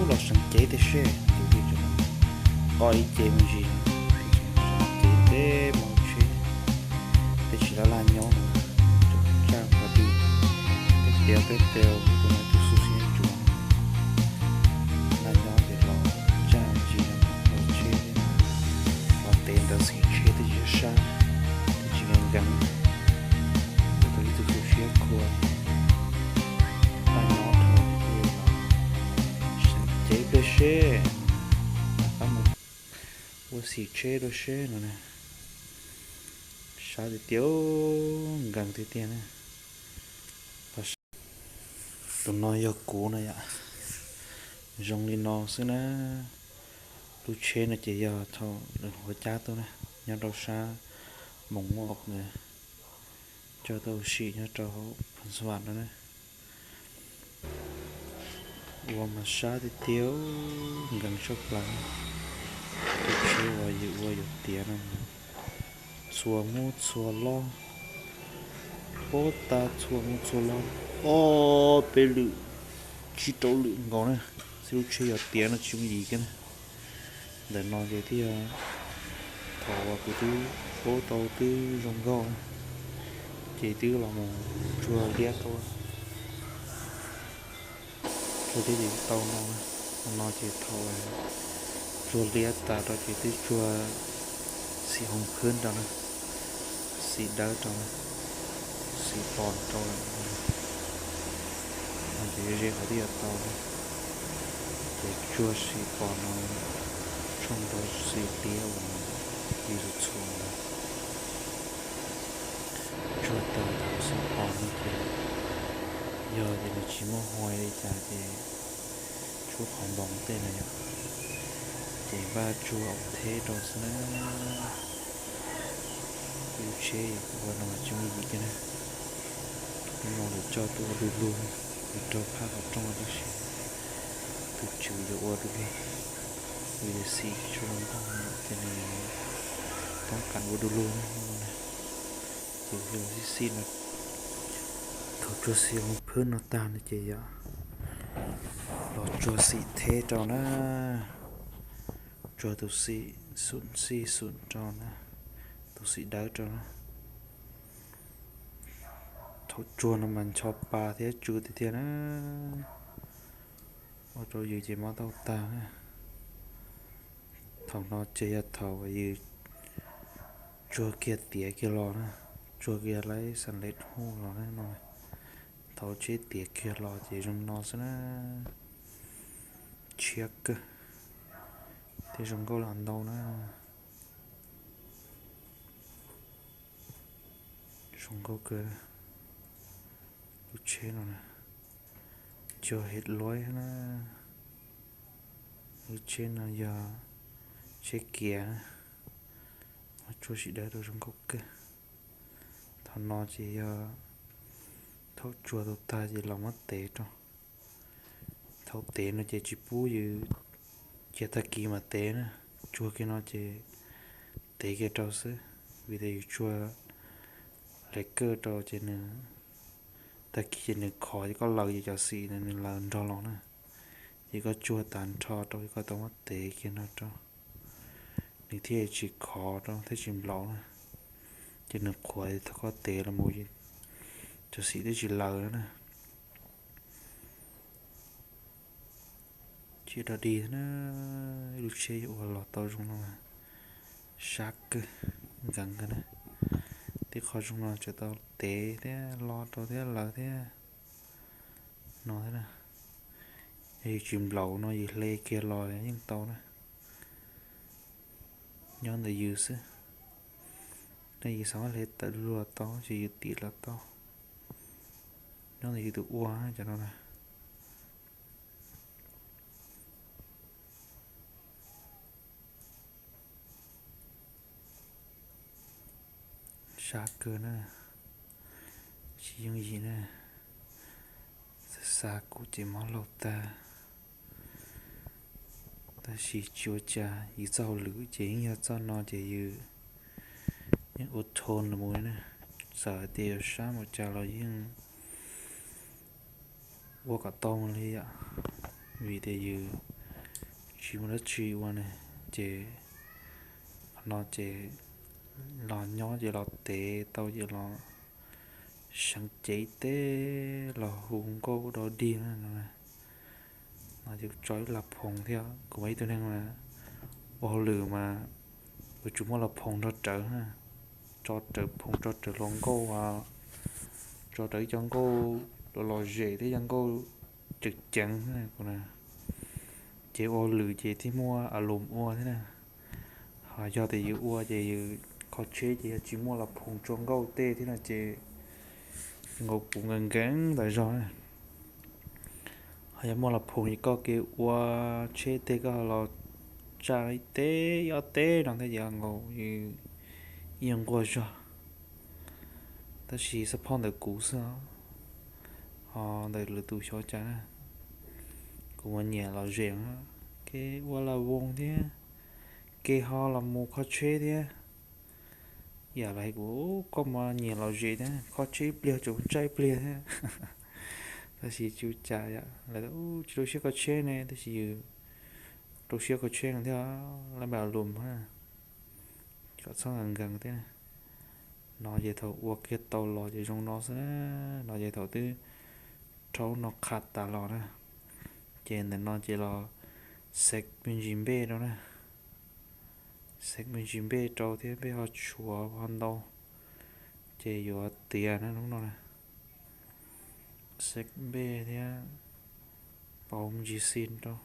Los seev cev tej seb, ces qo ib ce me ntsis, seev cev tej mus tsheb, tej tsis laj laj nyob, tsaj qhov twg, tej tiav tej tes, tus no tus xub siab tsuas, laj nyob ces los tsaj ntsis, los tsheb, los tev ntawd xim tsheb tej tsis sab, tej tsis nkees nkees, tus ib tug xub siab khuav, laj nyob dhau, seev cev tej seb, pab mus ua xim tsheb rau seb no na. Sab tiag tiag, nkees tiag tiag na. Tus no yog kuv no yom. Zoo li no xwb na. Lub tsheb no ces yog thaum lawv hauv cab tuaj na, nyob rau sab Moos Muaj ntawd, coj tuaj ua si nyob rau hauv Phas Vas no na. Ua mas sab tiag tiag, nkees tshaj plaws. Lub tsheb uas yus ua yus tiav no, txhua muab txhua lob, pob tas txhua muab txhua lob, ob peb lwm, tsib rau lwm nkaus na. Xib lub tsheb yog tiav no tsis yooj yim kiag na. Ntawm no ces twb yog thaum uas kuv twb paub tau twb zoo nkauj na, ces twb los mus tsuag liab tau, tsuag liab ces tau no na. No ces thaum tsuag liab tas rau ces twb tsuag xim hoo phwb rau na, xim dawb rau na, xim pos rau lawm. No ces ze qhov twb yuav tau na, ces tsuag xim pos no tshooj rau xim liab uas yus txhua ntawd. Tsuag tag thaum xim pos no ces yog ces nws tsis muaj hua li cas ces tshuab qhov npoo tej no yom, ces npaj tsuag ua theb rau xwb na. Ib lub tsheb yog ua no mas tsis yooj yim kiag na. Hnub no lawv coj tuaj ua du lug, lawv raug phaj qhov rooj tab sis tus tswv yuav ua du lug, ua yog xim tsis tshua zoo nkauj ces nws toob kas ua du lug na. Ces yog xim xim no, thaum tsuag xim hoo phwb no tag no ces yog los tsuag xim theb rau na, tsuag tus xim xum xij xum rau na, tus xim dawb rau na. Thaum tsuag no mas ncho pa thiab tsw tiag tiag na, ua rau yus ces mob tau tag na. Thaum no ces yog thaum yus tsuag kiag tiav kiag los na, tsuag kiag laib xas lev huj los na no. Thaum tsheb tiav kiag los ces zoo no xwb na, tshiab kawg thiab zoo nkauj los ntau na. Zoo nkauj kawg. Lub tsheb no na, cog hem luaib na. Lub tsheb no yog tsheb kiav na, muab tsuag sim dawb rau zoo nkauj kawg. Thaum no ces yog thaum tsuag tau tag ces los muab tev rau. Thaum tev no ces tsis pub yus cia tag kis mas tev na, tsuag kiag no ces tev kiag rau xwb, vim tias yus tsuag hle kawj rau ces nws, tag kis ces nws khov ces koj laws ces cov xim nws laws nrog los na. Ces koj tsuag tag nrho rau ces koj tau muab tev kiag no rau, nws thiaj tsis khov rau thiab tsis nplaum na. Ces nws qhuav thaum koj tev los mus, cov xim thiaj tsis laws na. Tsis dog dig na, ib lub tsheb yuav ua los tau zoo no mas sab kawg, nkees kawg na. Tej qhov zoo no tseem tau tev thiab lo rau thiab laws thiab no thiab na. Yog yus tsis nplaum no yus hle kiag los yeej tau na. Nyob ntawm yus xwb, nej yus xav hle tawm los tau, ces yus tim los tau. Nyob ntawm yus tus ua cov no na. Sab kawg na, tsis yooj yim na. Xav xav kuv ces mob laug tag, tab sis tsis ua cas, yus txoj hauj lwm ces yeej yog txoj no ces yus yeej ua thoo mus li na. Txawm hais tias yuav sab npaum cas los yeej ua kom tau mus li yom, vim tias yus tsis muaj dab tsi ua ne, ces qhov no ces los nyob ces los tev tau ces los seev cev teb, los hu nkauj dog dig no. No ces tso ib las phoos thiab, kuv mas ib tug neeg mas ua hauj lwm mas yuav tsum muaj las phoos nrog rawv na, tso rawv phoos, tso rawv hluas nkauj, tso rawv ib co nkauj los zem thiab cov nkauj ceev ceev na. Ces ua hauj lwm ces thiaj muaj a lus ua thiab na. Ho yog tias yus ua ces yus kho tsheb ces yog tsis muaj las phoos tso nkauj tej thiab no ces nkaus kuv nkees nkees ntawm zog na. Ho yog muaj las phoos ces koj kev ua tsheb tej koj los tsa ib teb ib ob teb no thiab ces nkaus yus ib nyuag nquag zog. Tab sis xab phob ntawm kuv xwb, ho ntawm lwm tus xyov cas na. Kuv mas nyiam los zem, kev ua las voos thiab, kev ho los mus kho tsheb thiab. Yam li kuv, koj mas nyiam los zem thiab, kho tsheb ib pliag tseem tsa ib pliag thiab. Tab sis tsis ua cas, lawv tsis rau siab kho tsheb ne, tab sis yus rau siab kho tsheb no thiab, lawv mam lus na, kom txhob nkees nkees thiab. No ces thaum ua kiag tau los ces zoo no xwb na. No ces thaum twb rhaub no qham tas los na, ces ntawm no ces los xev me ntsis npej rau na. Xev me ntsis npej rau thiab npej ho tshuav ho ntau, ces yuav tiav na hnub no na. Xev npej thiab pauv me ntsis xi rau,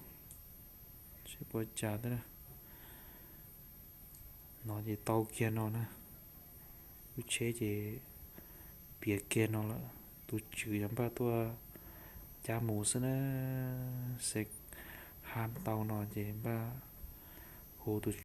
seb puas cas thiab na. No ces tau kiag no na. Lub tsheb ces piav kiag no lawm, tus tswv yog npaj tuaj cab mus xwb na. Xev ha tau no ces npaj hu tus